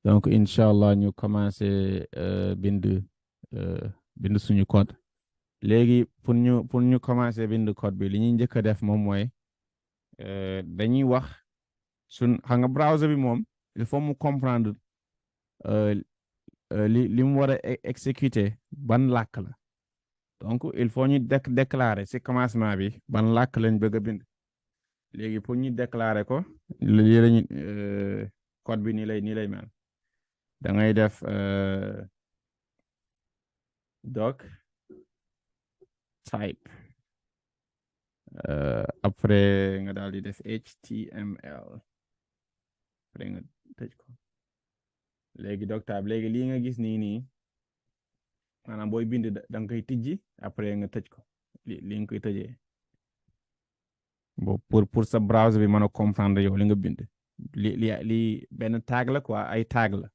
donc incha allah ñu commencé bind suñu code léegi pour ñu commencé bind code bi li ñuy njëkk a def moom mooy dañuy wax xam nga browser bi moom il faut mu comprendre euh, li mu war a exécuter ban làkk la donc il faut ñu déclarer ci commencement bi ban làkk lañ bëgg a bind léegi pour ñu déclarer ko lii lañu code bi nii lay mel da ngay def doc type après nga daal di def HTML après nga tëj ko léegi doc type léegi lii nga gis nii maanaam booy bind da nga koy tijji après nga tëj ko li nga koy tëjee bon pour sa browser bi mën a comprendre yow li nga bind li benn tag la quoi ay tag la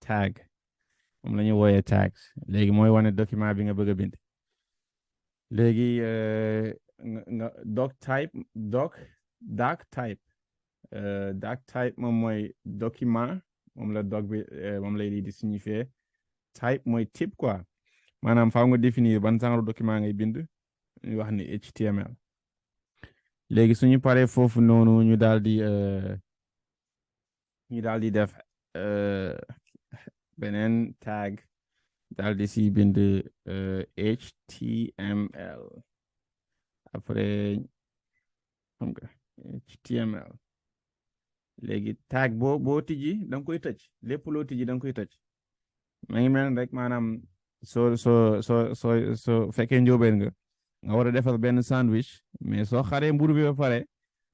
tag moom la ñu wooyee tags léegi mooy wane document bi nga bëgg a bind léegi nga doc type doc type moom mooy document moom la doc bi moom lay lii di signifier type mooy type quoi maanaam faaw nga définir ban genre document ngay bind ñu wax ni HTML léegi suñu paree foofu noonu ñu daal di def beneen tag daal di si bind HTML après xam nga HTML léegi tag boo tijji da nga koy tëj lépp loo tijji da nga koy tëj ma ngi mel rek maanaam soo fekkee njóobeen nga war a defal benn sandwich mais soo xaree mburu bi ba pare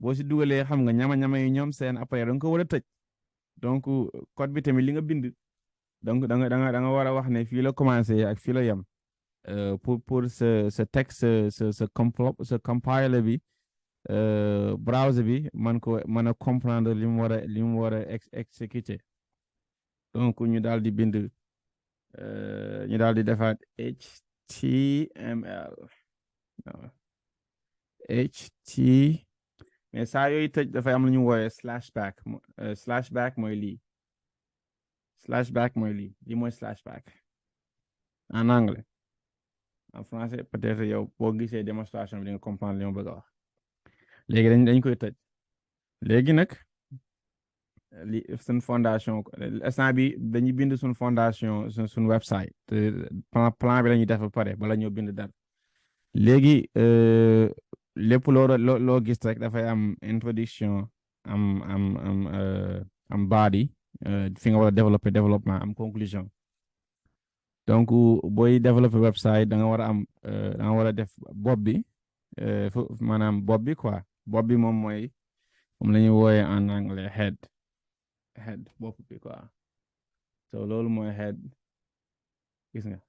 boo si dugalee xam nga ñama-ñama yi ñoom seen après da nga ko war a tëj donc code bi tamit li nga bind donc da nga war a wax ne fii la commencé ak fii la yem pour ce texte ce compiler bi browser bi mën a comprendre li mu war a exécuter donc ñu daal di bind ñu daal di defaat HTML mais saa yooyu tëj dafay am lu ñu wooyee slashback mooy lii lii mooy slashback en anglais en français peut-être yow boo gisee démonstration bi di nga comprendre li ma bëgg a wax léegi dañ koy tëj léegi nag li suñ fondation instant bi dañuy bind suñ fondation suñ website plan bi la ñuy def ba pare bala ñoo bind dara léegi lépp loo gis rek dafay am introduction am body fi nga war a développement am conclusion donc booy développer website da nga war a am da nga war a def bopp bi maanaam bopp bi quoi bopp bi moom la ñuy wooyee en anglais head bopp bi quoi so loolu mooy head gis nga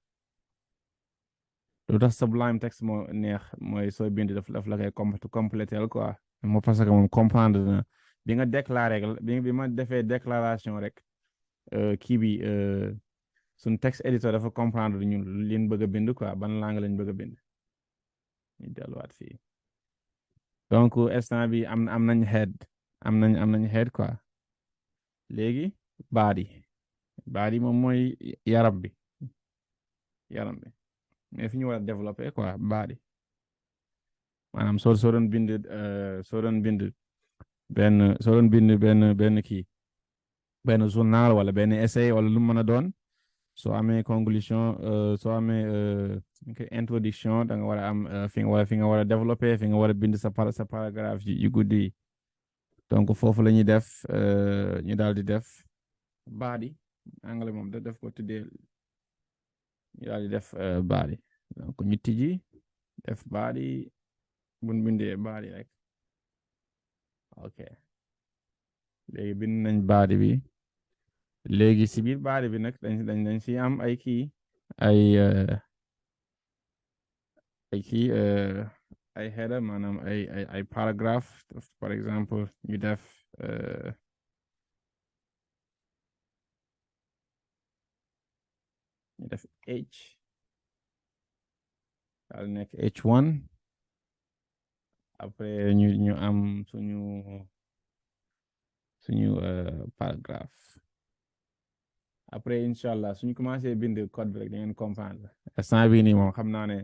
lu tax Sublime Text moo neex mooy sooy bind daf la koy compléter quoi moo parce que moom comprendre na bi nga déclaré bi ma defee déclaration rek kii bi suñ texte editor dafa comprendre ñun liñ bëgg a bind quoi ban langue lañ bëgg a bind ñu delluwaat fii donc instant bi am nañ head quoi léegi body moom mooy yaram bi mais fi ñu war a développer quoi body maanaam soo doon bind benn kii benn journal wala benn essai wala lu mën a doon soo amee conclusion soo amee introduction da nga war a am fi nga war a développer fi nga war a bind sa paragraphe yu guddi donc foofu la ñuy def ñu daal di def body anglais moom da def ko tuddee ñu daal di def body donc ñu tijji def body buñ bindee body rek ok léegi bind nañ body bi léegi si biir body bi nag dañ si am ay kii ay header maanaam ay paragraphe par exemple ñu def h daal nekk h1 après ñu am suñu paragraphe après incha allah suñu commencé bind code bi rek da ngeen comprendre instant bii nii moom xam naa ne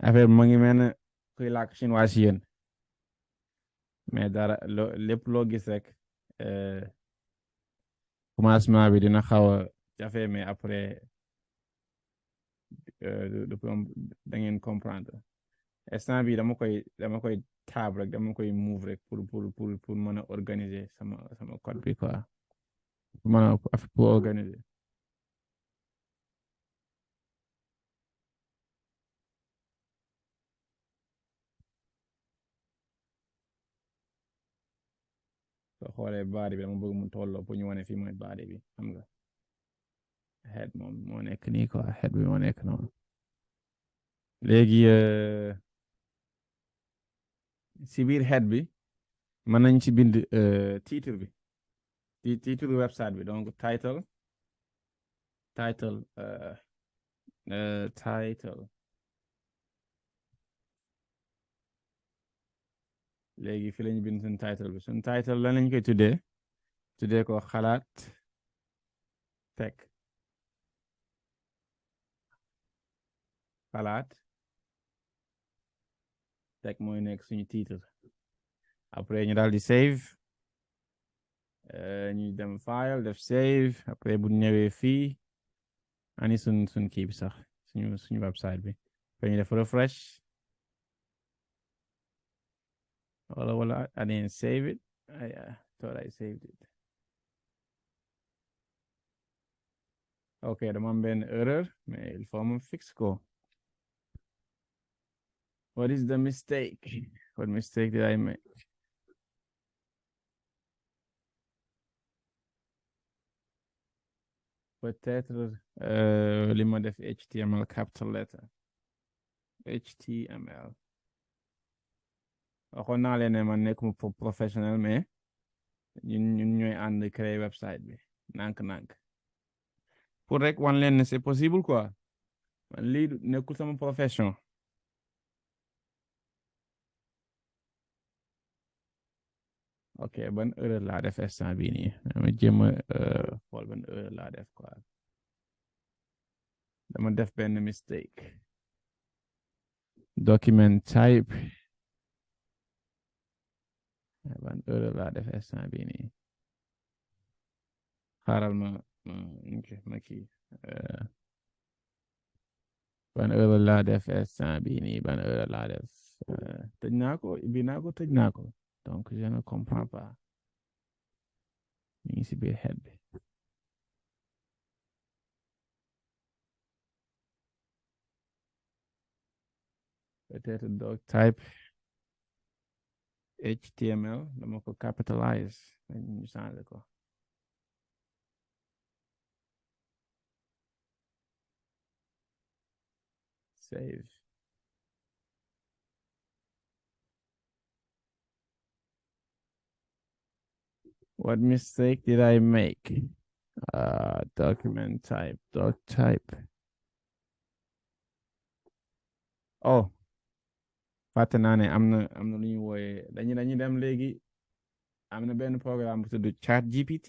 affaire bi mu ngi mel ne kuy làkk chinois si yéen mais dara lépp loo gis rek commencement bi dina xaw a jafe mais après da ngeen comprendre instant bi dama koy tab rek dama koy move rek pour mën a organiser sama code bi quoi pour mën a pour organiser soo xoolee baari bi dama bëgg mu tolloo pour ñu wane fii mooy baari bi xam nga head moom moo nekk nii quoi head bi moo nekk noonu léegi si biir head bi mën nañ ci bind titre bi titre website bi donc title title léegi fi lañu bind suñ title bi suñ title lan lañ koy tuddee ko xalaat tech xalaat tech mooy nekk suñu titre après ñu daal di save ñu dem file def save après bu ñëwee fii ani suñ kii bi sax suñu website bi après ñu def refresh wala I didn't save it I thought I saved it ok dama am benn erreur mais il faut ma fix ko what is the mistake what mistake did I make peut-être li ma def HTML capital letter HTML waxoon naa leen ne man nekkuma professionnel mais ñun ñooy ànd créer website bi nànk-nànk pour rek wan leen ne c'est possible quoi man lii nekkul sama profession ok ban erreur laa def instant bii nii dama jéem a xool ban erreur laa def quoi dama def benn mistake document type ban erreur laa def instant bii nii xaaral ma kii ban erreur laa def instant bii nii ban erreur laa def tëj naa ko ibbi naa ko tëj naa ko donc je ne comprends pas ñu ngi si biir head bi peut-être doc type HTML dama ko capitalize ñu changé ko save what mistake did I make document type doc type oh fàtte naa ne am na lu ñuy wooye dañuy dem léegi am na benn programme bu tudd chat GPT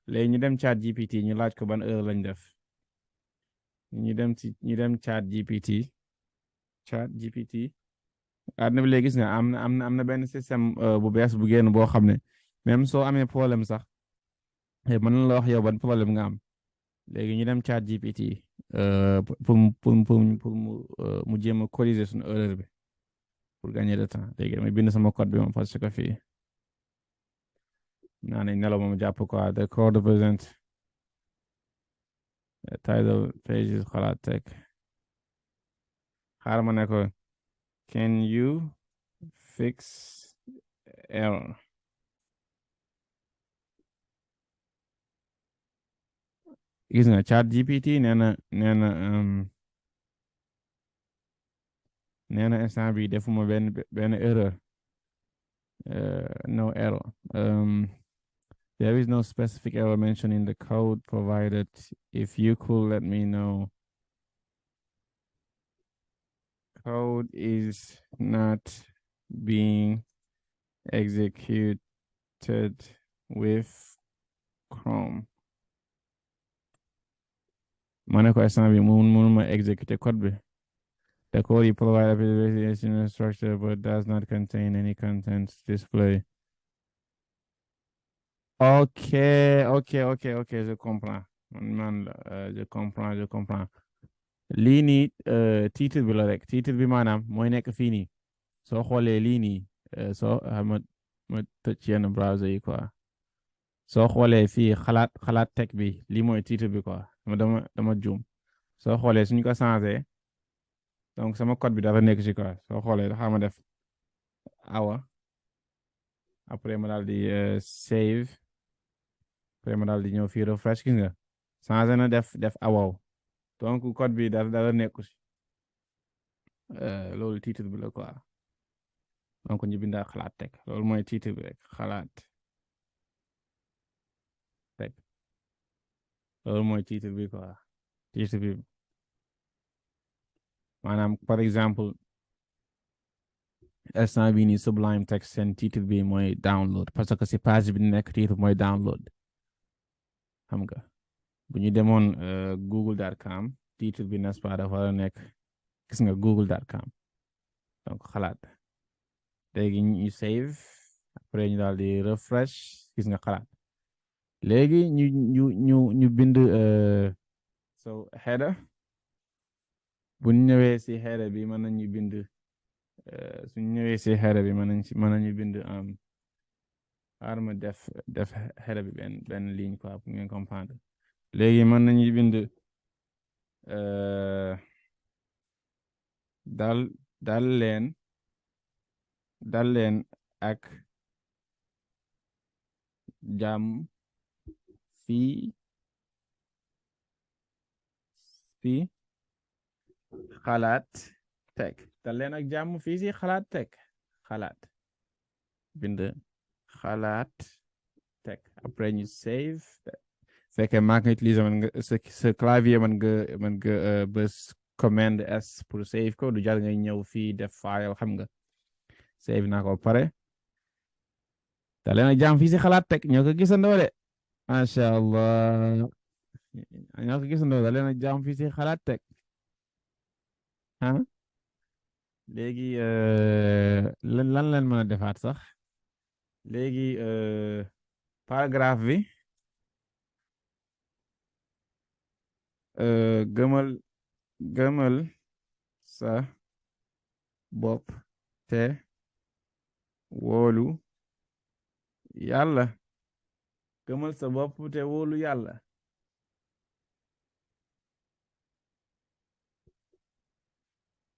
léegi ñu dem chat GPT ñu laaj ko ban heure lañ def ñu dem chat GPT àdduna bi léegi gis nga am na benn système bu bees bu génn boo xam ne même soo amee problème sax mën na la wax yow ban problème nga am léegi ñu dem chat GPT pour mu jéem a corriger suñu erreur bi pour gagner de temps léegi damay bind sama code bi moom parce que fii naa ne nelaw moom jàpp quoi the code represent title pages xalaat tech xaaral ma ne ko can you fix error gis nga chat GPT nee na instant bi defuma benn erreur no error there is no specific error mentioned in the code provided if you could let me know code is not being executed with Chrome ma ne ko instant bi mënuma exécuter code bi. The code you provide is in a structure but does not contain any contents display. Ok, ok, je comprends. Je comprends. Lii nii titre bi la rek titre bi maanaam mooy nekk fii nii soo xoolee lii nii soo ma tëj yenn browser yi quoi soo xoolee fii xalaat tech bi lii mooy titre bi quoi dama juum soo xoolee suñ ko changé donc sama code bi dafa nekk ci quoi soo xoolee dafa ma def awa après ma daal di save après ma daal di ñëw fii refresh gis nga changé na def awaw donc code bi dara nekku ci loolu titre bi la quoi donc ñu bindaa xalaat tech loolu mooy titre bi rek xalaat tech loolu mooy titre bi quoi titre bi maanaam par exemple instant bii nii Sublime Text seen titre bi mooy download parce que si page bi nekk titre mooy download xam nga bu ñu demoon google.com titre bi n'est-ce pas dafa war a nekk gis nga google.com donc xalaat léegi ñu save après ñu daal di refresh gis nga xalaat léegi ñu bind so header bu ñu ñëwee si header bi mën nañu bind suñu ñëwee si header bi mën nañu bind arma def header bi benn ligne quoi pour ngeen comprendre léegi mën nañu bind dal leen ak jàmm fii xalaat tech dal leen ak jàmm fii si xalaat tech xalaat bind xalaat tech après ñu save fekkee maa ngi utiliser man nga sa clavier man nga bës commande S pour save ko du jar ngay ñëw fii def file xam nga save naa ko pare dal leen ak jàmm fii si xalaat tech ñoo ko gisandoo de macha allah ñoo ko gisandoo dal leen ak jàmm fii si xalaat tech ah léegi lan leen mën a defaat sax léegi paragraphe bi gëmal sa bopp te wóolu yàlla gëmal sa bopp te wóolu yàlla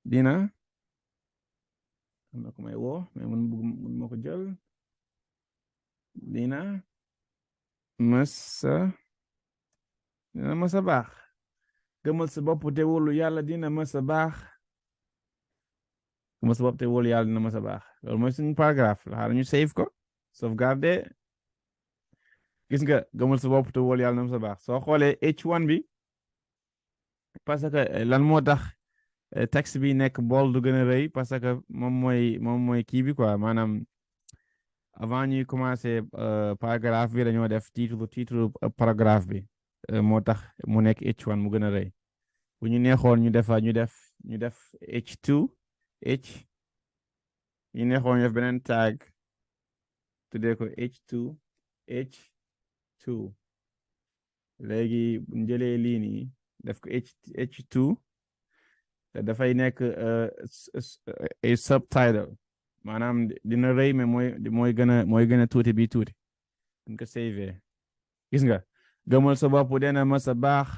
dina am na ko may woo mais mun ma ko jël dina mësa baax gëmal sa bopp te wóolu yàlla dina mësa baax gëmal sa bopp te wóolu yàlla dina mësa baax loolu mooy suñu paragraphe la xaaral ñu save ko sauvegarder gis nga gëmal sa bopp te wóolu yàlla dina mësa baax soo xoolee H1 bi parce que lan moo tax texte bi nekk bold du gën a rëy parce que moom mooy kii bi quoi maanaam avant ñuy commencer paragraphe bi dañoo def titre paragraphe bi moo tax mu nekk H1 mu gën a rëy bu ñu neexoon ñu def H2 ñu neexoon ñu def beneen tag tuddee ko H2 léegi bu ñu jëlee lii nii def ko H2 dafay nekk a subtitle maanaam dina rëy mais mooy gën a tuuti bi tuuti buñ ko save gis nga gëmal sa bopp dina ma sa baax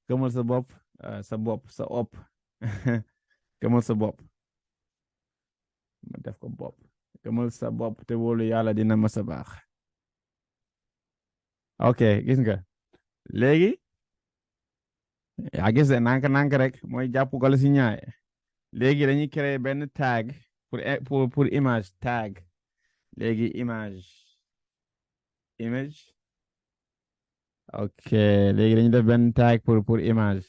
gëmal sa bopp sa op gëmal sa bopp ma def ko bopp gëmal sa bopp te wóolu yàlla dina ma sa baax ok gis nga léegi yaa gis nank rek mooy jàpp gala si ñaay léegi dañuy créer benn tag pour image tag léegi image ok léegi dañuy def benn tag pour image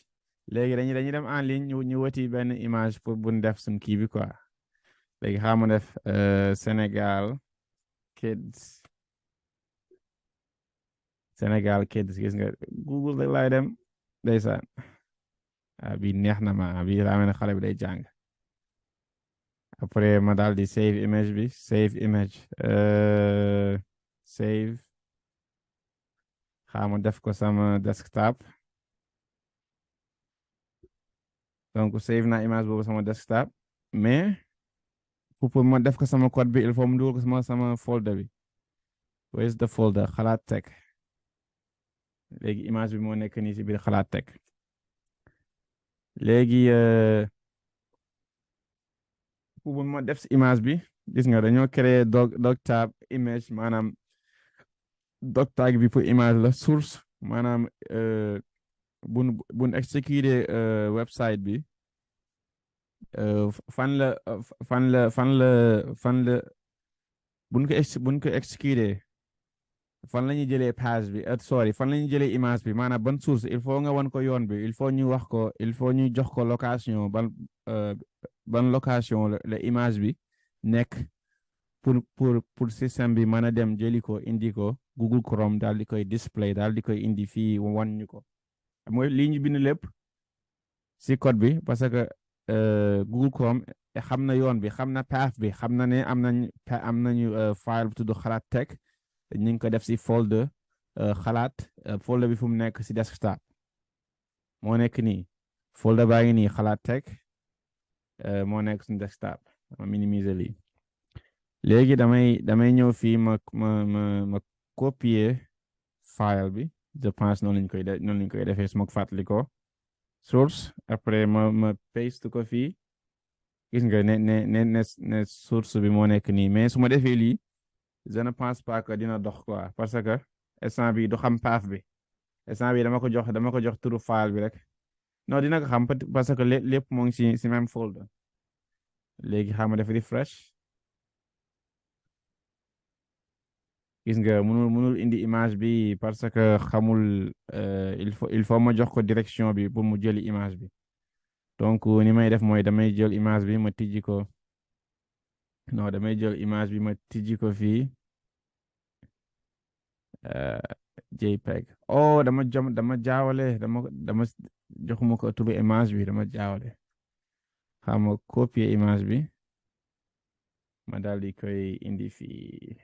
léegi dañuy dem en ligne ñu wati benn image pour buñ def suñ kii bi quoi léegi xaama def Sénégal kids gis nga Google rek laay dem ndeysaan bi neex na ma bi daa mel ne xale bi day jàng. Après ma daal di save image bi save image save xaama def ko sama desktop. Donc save na image boobu sama desktop mais pour ma def ko sama code bi il faut mu dugal ko sama folder bi. Where is the folder xalaat tech. Léegi image bi moo nekk nii si biir xalaat tech. Léegi pour ma def si image bi gis nga dañoo créer doc tab image maanaam doc tag bi pour image la source maanaam bun exécuter website bi fan la buñ ko exécuter fan la ñuy jëlee page bi sorry fan la ñuy jëlee image bi maanaam ban source il faut nga wan ko yoon bi il faut ñu wax ko il faut ñu jox ko location ban location la image bi nekk pour système bi mën a dem jëli ko indi ko Google Chrome daal di koy display daal di koy indi fii wan ñu ko mooy lii ñu bind lépp si code bi parce que Google Chrome xam na yoon bi xam na path bi xam na ne am nañu file bu tudd xalaat tech ñu ngi ko def si folder xalaat folder bi fu mu nekk si desktop moo nekk nii folder baa ngi nii xalaat tech moo nekk suñu desktop ma minimiser lii léegi damay ñëw fii ma copier file bi je pense noonu lañ koy defee su ma ko fàttali ko source après ma paste ko fii gis nga ne source bi moo nekk nii mais su ma defee lii je ne pense pas que dina dox quoi parce que instant bi du xam path bi instant bi dama ko jox turu file bi rek non dina ko xam parce que lépp moo ngi si même folder léegi xam nga def refresh gis nga mënul indi image bi parce que xamul il faut ma jox ko direction bi pour mu jëli image bi donc ni may def mooy damay jël image bi ma tijji ko non damay jël image bi ma tijji ko fii JPEG oh dama jaawale dama joxuma ko turu image bi dama jaawale xam nga copier image bi ma daal di koy indi fii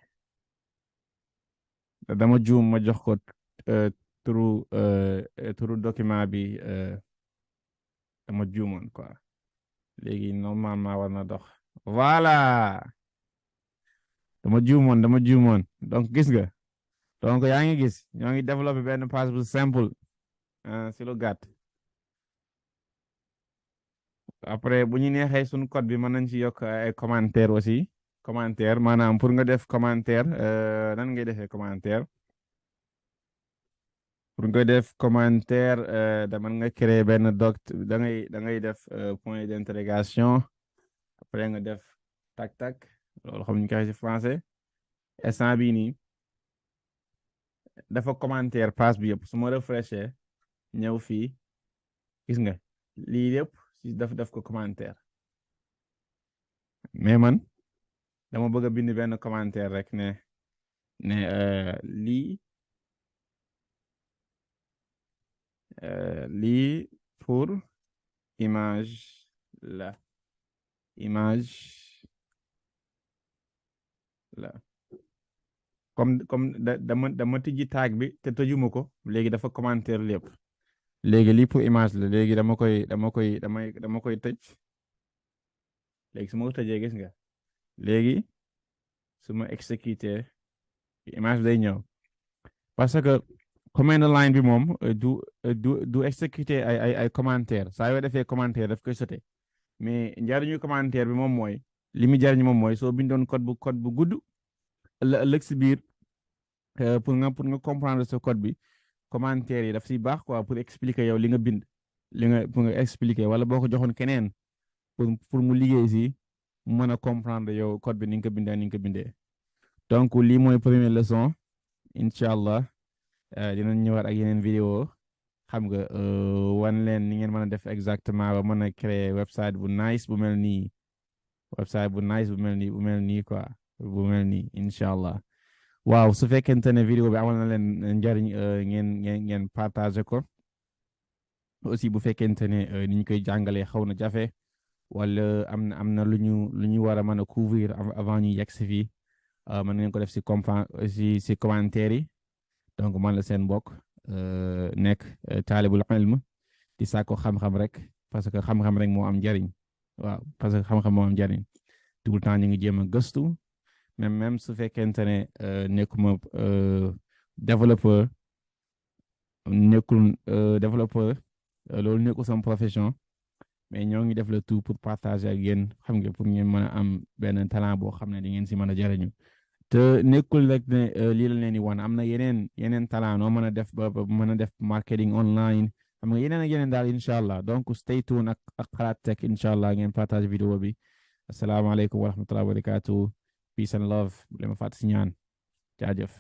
dama juum ma jox ko turu document bi dama juumoon quoi léegi normalement war na dox voilà dama juumoon donc gis nga donc yaa ngi gis ñoo ngi développé benn page bu simple si lu gàtt après bu ñu neexee suñu code bi mën nañ ci yokk ay commentaire aussi commentaire maanaam pour nga def commentaire nan ngay defee commentaire pour nga def commentaire da mën nga créer benn da ngay def point d'interrogation après nga def tak loolu xam ñu koy ci français instant bii nii dafa commentaire page bi yëpp su ma refresher ñëw fii gis nga lii yëpp si def ko commentaire mais man dama bëgg a bind benn commentaire rek ne lii pour image la comme dama tijji tag bi te tëjuma ko léegi dafa commentaire lépp léegi lii pour image la léegi dama koy tëj léegi su ma ko tëjee gis nga léegi su ma exécuter image day ñëw parce que command line bi moom du exécuter ay commentaire saa yoo defee commentaire daf koy sote mais njariñu commentaire bi moom mooy li mu jariñ moom mooy soo bindoon code bu gudd ëllëg si biir pour nga comprendre ce code bi commentaire yi daf si baax quoi pour expliquer yow li nga bind pour nga expliquer wala boo ko joxoon keneen pour mu liggéey si mu mën a comprendre yow code bi ni nga ko bindee donc lii mooy première leçon incha allah dinañ ñëwaat ak yeneen vidéo xam nga wan leen ni ngeen mën a def exactement ba mën a créer website bu nice bu mel nii quoi bu mel nii incha allah waaw su fekkente ne vidéo bi amal na leen njariñ ngeen partager ko aussi bu fekkente ne ni ñu koy jàngalee xaw na jafe wala am na lu ñu war a mën a couvrir avant ñu yegg si fii mën ngeen ko def si commentaire yi donc man la seen mbokk nekk taalibul ilm di sàkko xam-xam rek parce que xam-xam rek moo am njariñ waaw parce que xam-xam moo am njariñ tout le temps ñu ngi jéem a gëstu même su fekkente ne nekkuma développeur nekkul développeur loolu nekkul sama profession mais ñoo ngi def le tout pour partager ak yéen xam nga pour ngeen mën a am benn talent boo xam ne di ngeen si mën a jariñu te nekkul rek ne lii la leen di wan am na yeneen talent noo mën a def ba mën a def marketing online xam nga yeneen ak yeneen daal incha allah donc stay tuned ak xalaat tech incha allah ngeen partage vidéo bi asalaamaaleykum wa rahmatulah wa barakatuh peace and love bu leen ma fàtte si ñaan jaajëf